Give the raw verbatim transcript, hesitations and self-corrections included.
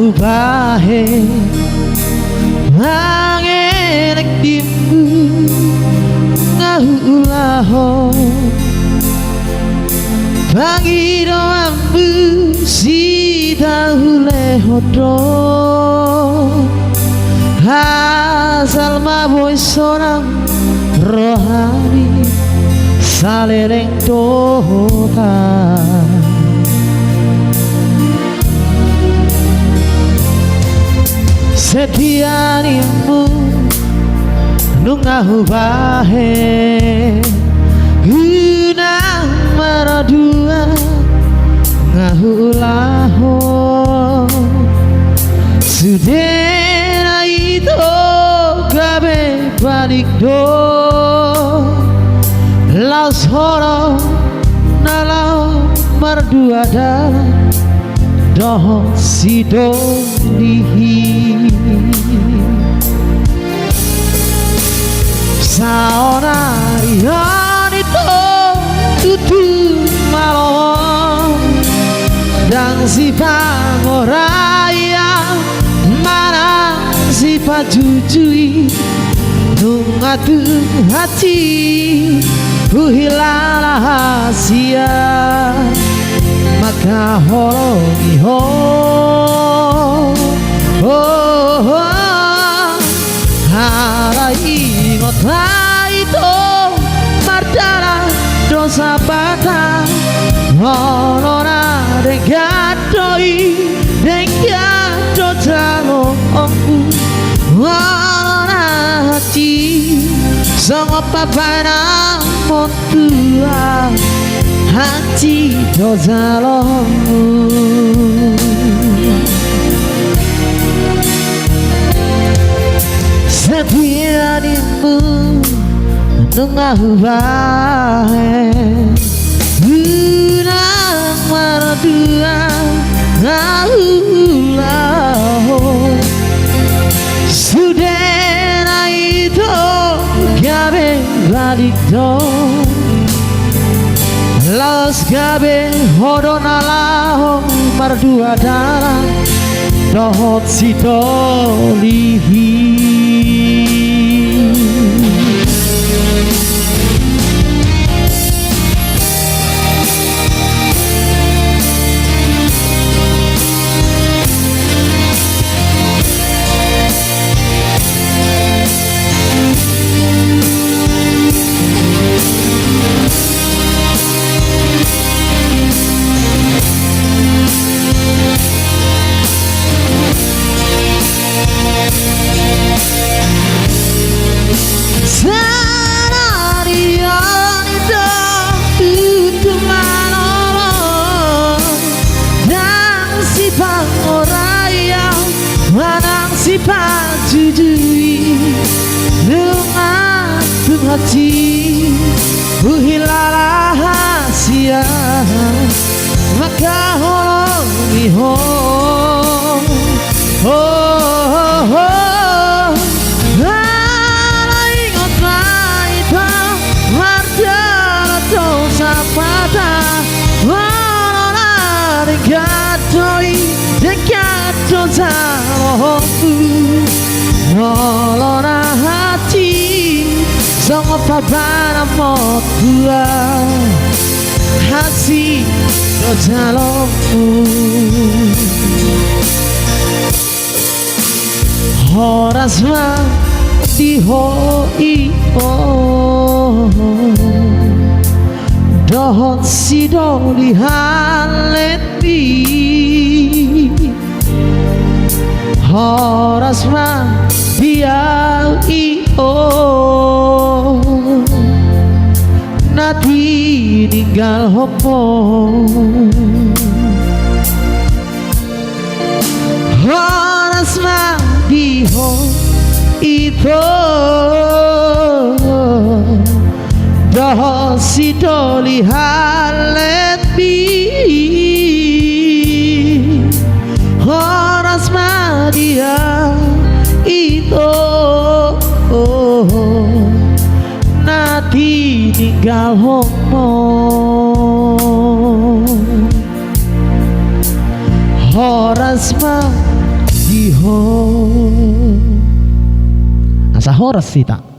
Hubahen mangelek dimu nga huulahon, pangidoanmu sitahu lehon do, asal ma boi sonang rohami saleleng dohot. Setia nimu nunga hubahen, unang mardua nga huulahon. Sudena ito gabe balik do, laos holong na laho mardua dalan dohot sidolihi. Saonari on ito tutu malomo, ndang sipangoraian manang sipajujui, nunga tung hansit huhilala hasian mangkaholongi ho. Oh, oh, oh. Alai ingot ma ito, mardalan do sapata, olo na denggan do i, denggan do jaloonku. Olo na hansit songon pambahenanmu tua, hansit do jaloonmu. Setia nimu nunga hubahen, unang mardua nga huulahon. Sudena ito gabe balik do, laos gabe ho do na laho mardua dalan dohot sidolihi. Saonari on ito tutu malomo, ndang sipangoraian manang sipajujui, nunga tung hansit huhilala hasian mangkaholongi ho. Oh, oh, oh. Alai ingot ma ito, mardalan do sapata, olo na denggan do i, denggan do jaloonku. Olo na hansit songon pambahenanmu tua, hansit do jaloonku. Horas ma di ho ito dohot sidoli halletmi. Horas ma di au ito na tininggalhonmu. Horas ma di ho ito dohot sidoli halletmi. Horas ma di au ito na tininggalhonmu. Horas ma Asa horas hita.